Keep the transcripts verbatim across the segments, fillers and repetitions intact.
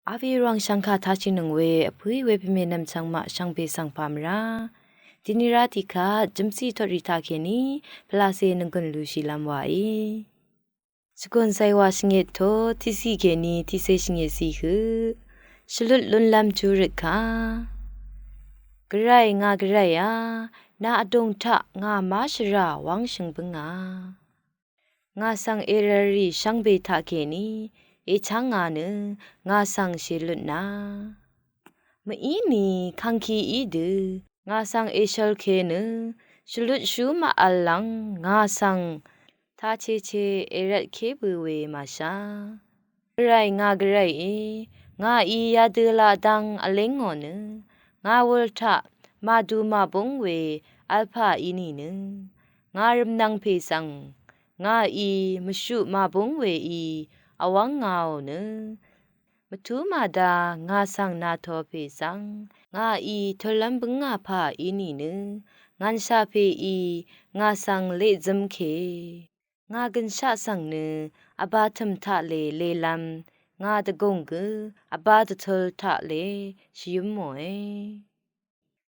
Avi rwang shvngkà tachì nøng we vpø̄ we pvme nvmchvng maq shvngbe svng pamra. Dini rá tiqkaq jvmsì totrì taqkèní pvlacè nønggøn lushìlv́m wàí. Shvgùn zaywa shvngit to tiqsì kèní tiqsè shvngit sì høq. Shvlut lunlv́m jurøt kà. Gvray ngà gvray a, nà vdùng taq ngà má shvrà wv́ng shø̀ng bǿngà. Ngà svng èrvlrì shvngbe taqkèní èchv́ngà nø ngà svng shèlutna. Mvíni kangki í dø ngà svng èshvlke nø shvlutshú màvl lv́ng ngà svng tachece èrvtké bø̄ we màshá. Gvray ngà gvray e, ngàí yadø laq dang vléngò nø ngà wūl taq màdu màbúng we vlpà í nìnø ngà rvmnvng pè svng ngàí mvshuq màbúng weí vwv́ng ngàò nø mvtú màda ngà svng nàto pè svng ngàí tøllv́m bǿngà pà í nìnø ngànshà pèí ngà svng leqzǿmke. Ngà gønshaq svng nø vbā tø̀m taqlè lelv́m ngà dvgùng gø vbā dvtøl taqlè shvyǿmòe.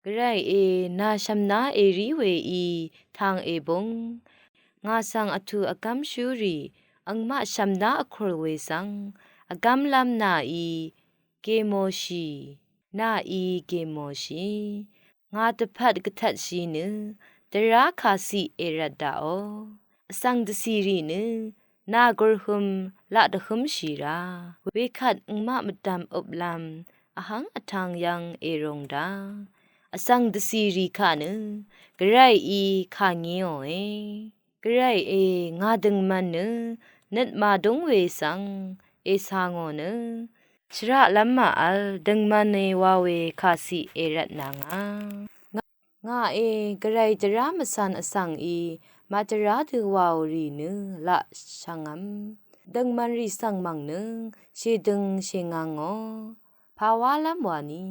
Gvray e, nà shv̀mná èrí weí tang èbúng. Ngà svng vtù vgv́mshúrì angmaq shv̀mná vkùr we svng vgv́mlv́m nàí gèmòshì, nàí gèmòshì. Ngà dvpvt gvtvtshì nø dvrá kàciq èrvt daqò. Vsvng dvcìrì nø nà gùrhøm laq dvhǿmshì ra. Wekvt angmaq mvdv̀m øplv́m vhv́ng vtv̄ng yv́ng èrùng da. Vsvng dvcìrì kaq nø gvrayí kà ngíòe. Gvray e, ngà døngman nø nøt màdúng we svng ècà ngò nø shvraqlv́m màvl døngman e wa we kàciq èrvtnà ngà. Ngà e, gvray dvrá mvcv̄n vsvng í màdvrá dø wàò rì nø laq shvngvm. Døngman rì svng mv̀ng nø shèdøng shèngvngò. Pàwálv́m wàni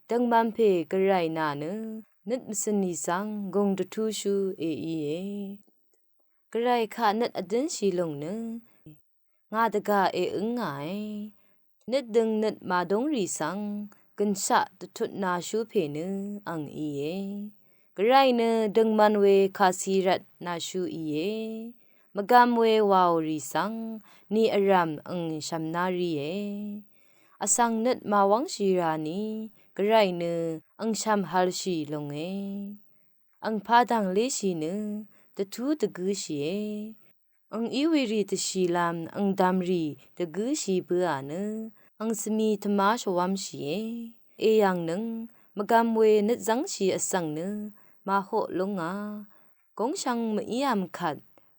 døngman pè gvray nà nø nøt mvcø̀nì svng gùng dvtúshú èíe. Gvray kaq nøt vdǿnshì lùng nø ngà dvgà èǿngàe. Nøt døng nøt màdúngrì svng gønshaq dvtutnashú pè nø ang íe. Gvray nø døngman we kàci rvtnashú íe. Mvgvm we wàò rì svng ni vrv̀m ang shv̀mná ríe. Vsvng nøt màwv́ngshì rani gvray nø ang shv̀mhvlshì lúnge. Ang padv̀ng léshì nø dvtú dvgǿshìe. Ang íwìrì dvshìlv́m ang dv̀mrì dvgǿshì bǿà nø ang svmi tvmá shvwv́mshìe. Èyv̀ng nøng mvgvm we nøt zv́ngshì vsvng nø màhoq lúngà. Gúngshvng mvívm kvt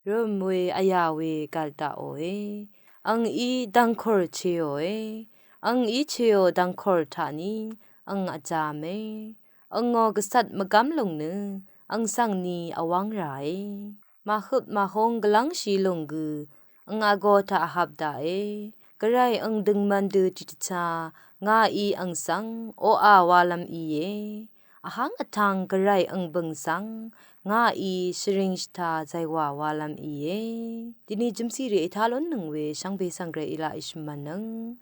rø̀m we vyà we gv̀l daqòe. Ang í dv̀ngkùr cheòe. Ang í cheò dv̀ngkùr taqni ang vjāme. Angò gvcvt mvgv́m lùng nø ang svng ni vwv́ng ràe. Màhøp màhung gvlv́ngshì lùng gø ang vgō taq vhap daqe. Gvray ang døngman dø tiqdvchá ngàí ang svng oqà walv́m íe. Vháng vtv̄ng gvray ang bø̀ng svng ngàí shvring shvtā zaywà walv́m íe. Dini jømsì rì ètá lúnnøng we shvngbe svng gvray í laq èshø̀m mvnøng.